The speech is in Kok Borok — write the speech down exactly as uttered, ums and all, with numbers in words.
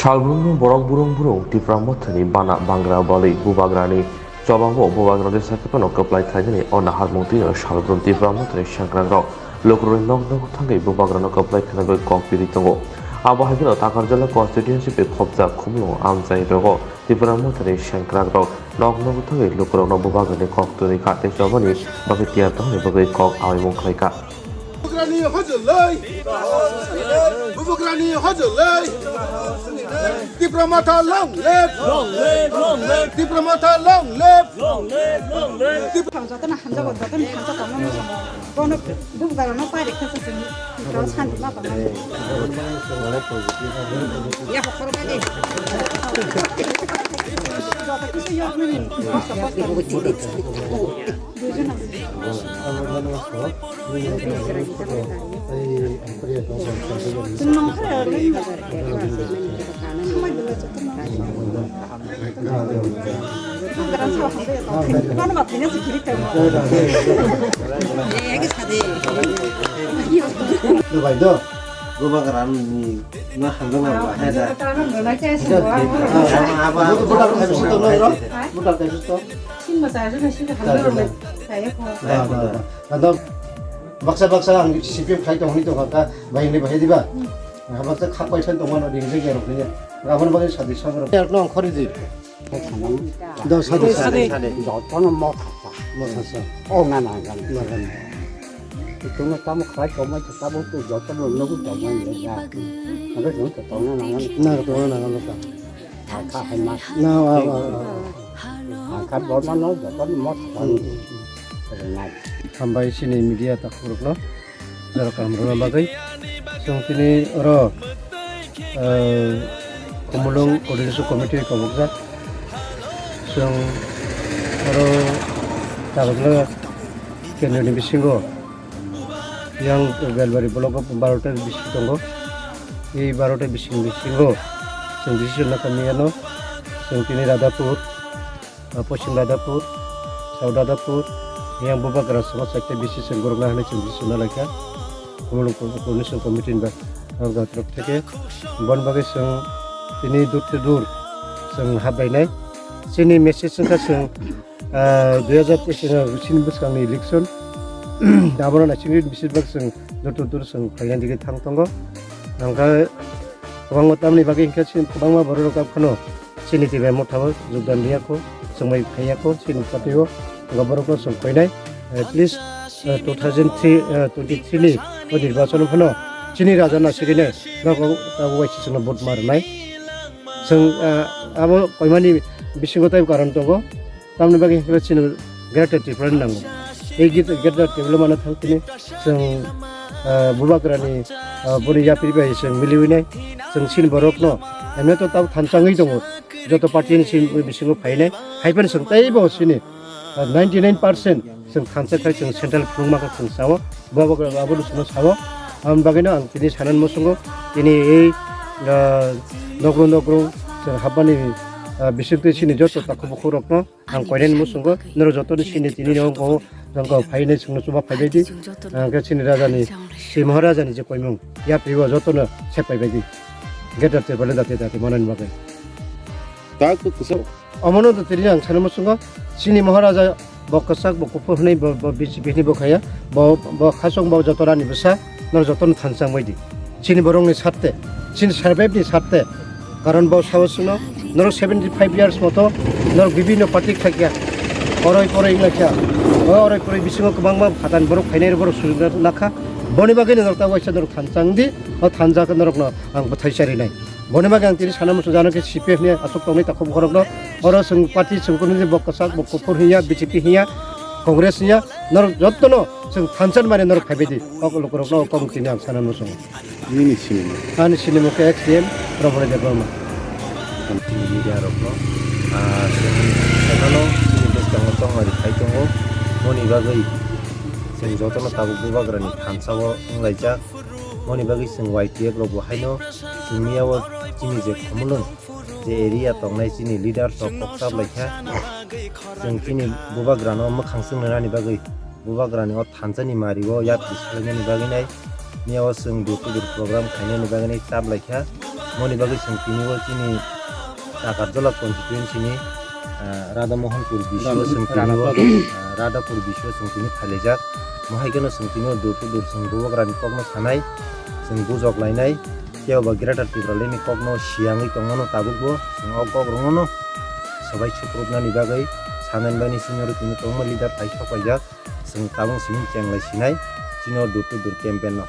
Salbrumno borok burung burung Tipra Mothani bana bangra balwi bubagrani chobao bubagrani sakhe phano kwplai khlainani o naharmung twino salbrum Tipra Mothani sengkrakrok lukurokni nok nogo thangwi bubagrano kwplai khlainani kok piri tongo. Abo hai kheno Takarjala constituency bai khopjak Khumulwng amchaini rogo Tipra Mothani sengkrakrok nok nogo thangwi lukurokno bubagrani kok twi kha tei chobani bagwi tiyar tongmani bagwi kok amai mung khlai kha. Bubagrani hojolai. Bubagrani hojolai. Tipra Motha long live. Long live, long live. Tipra Motha long live. Long live, long live. Tipra- Jotono hamjago, jotono hamjak tongma muchungo. Bono bubagrano pairikha se chwng. Tipra santi ma tongma. Ya, hokoro ba de. Joto kisa yok mani. Dubai do, bubagrani ma hamjak ma ba, hai da. Abo, abo, abo, abo, abo, abo, abo, abo, abo, abo, abo, Sin ba chaya jona sini hamjak rok le chaya ko. Ado baksa baksa ang C P M khai tong hini tong kha bai ni bai diba. Baksa khak pai san tong mano ding ding rok ni. Abon bagwi sadi sabro. Rok no khori di. Do sadi sadi. Jotono mo khasa. Mo khasa. O na na gan. Na gan. Ituno tamo khlai tongmai tabo tu jotono nugu tongmai ya. Ano jong to tongna na gan. Na tongna na gan. Hakha hai ma. Na, a, a, a. Hakha borma no joto mo thani. Rinai. Hambai sini media takhurokno jora kaham rwna bagwi. Chwng tini oro, eh, Khumulwng Coordination Committee kobokjak. Chwng oro tabukle kendroni bisingo yang Belbari block o barota bising tongo. Ei barota bising bisingo chwng decision nokha miyano chwng tini Radhapur, ah, Poschim Radhapur, South Radhapur, yang bubagra songha chaita bisi chwng gorokna hinwi chwng decision nalaikha. Khumulwng Coordination Committee ni ba, ah, torof theke. Bon bagwi chwng tini door to door chwng hablainai. Chini message wngkha chwng Ah, dui hajar teis ni bwskangni election. Abono naisingwi besibak chwng joto dur chwng phaina digi thang tongo. Hwnkhe kwbangma tamni bagwi hwnkhe chini kwbangma bororok abo phano chini Tipra Mothao jogdan riyakho, chwngbai phaiyakho, chini party-o hwnkhe borokno chwng koinai. At least, ah, two thousand three, ah, twenty-three ni o nirbachon phano chini raja nasigwinai nogo abo waisa chwngno vote ma rwnai. Chwng, ah, abo koimani bisingo tei karon tongo. Tamni bagwi hwnkhe chini Greater Tripura ni nango. Ei git-, Greater Tripura mano thang tini chwng, ah, bubagrani, ah, boni yapri bai chwng miliwinai. Chwng chini borokno emne to tabuk thansa wngwi tongo. Joto party ni chini bisingo phainai. Hai phano chwng teibo chini, ah, ninety nine percent chwng thansa khai chwng central phunukma khe chwng sao. Bubagra abono chwngno sao. Aboni bagwino ang tini sanani muchungo tini ei, ah, nokro nokro chwng habmani, ah, bisingtwi chini joto takhuk bukhuk rokno ang koinani muchungo, norok jotono sini tini no bo jang kok phainai chwngno chuba phaibai di. Ang khe chini raja ni, chini Maharaja ni je koimung yapri o jotono sepai bai di. Greater Tripura dati dati manani bagwi. Tak kwsa. Omono to tini ang sana muchungo, chini Maharaja bo kwchak bo kuphur hwnwi bo, bo B J P ni bo khaya, bo, bo khasong bo joto rani bwsa. Norok jotono thansa wngbai di. Chini borokni sarte, chini survive ni sarte. Karon bo sao chwngno, norok seventy five years moto, norok bibinno party khaikha. Oroi poroi wnglaikha. O oroi poroi bisingo kwbangma phatani borok phainai borok sujuna nakha. Boni bagwi norok ta waisa norok thansa wngdi, o thansa khe norokno ang bwthai charinai. Boni bagwi ang tini sana muchung jano khe C P F ni aswk tongnai takhuk borokno. Oro chwng party chwng kunu je bo kwchak bo kuphur hiya, B J P hiya, Congress hiya, norok jotono chwng thansa mani norok phaibai di. Kok lukurokno kok tini ang sana muchung. Nini sinimo? Ani sinimo khe ex D M Robert Debbarma. Chini media rokno, ah, chwng, chwng, chini bwskango chongmani khai tongo. Boni bagwi chwng jotono tabuk bubagrani thansao wnglaijak. Moni bagwi chwng Y T F rok bo haino chwngni o chini je Khumulwng je area tongnai chini leaders rok kok chap lai kha. Chwng chini bubagrano mwkhang chwng nani bagwi bubagrani o thansa ni mari o yapri salainani bagwi nai. Mia o chwng door to door program khainani bagwi nai chap lai kha. Moni bagwi chwng tini o chini Takarjala constituency ni, ah, Radha Mohanpur bisio chwng tini o, ah, Radhapur bisio chwng tini phailaijak. Mohai kheno chwng tini o door to door chwng bubagrani kokno sanai, chwng bujok lainai. Tei obo Greater Tipraland ni kokno siyangwi tongmano tabukbo chwng o kok rwngmano swbai suprubnani bagwi sanani bagwi senior tini kwbangma leader phai sok paijak. Chwng tabuk simi chenglai sinai chini o door to door campaign no.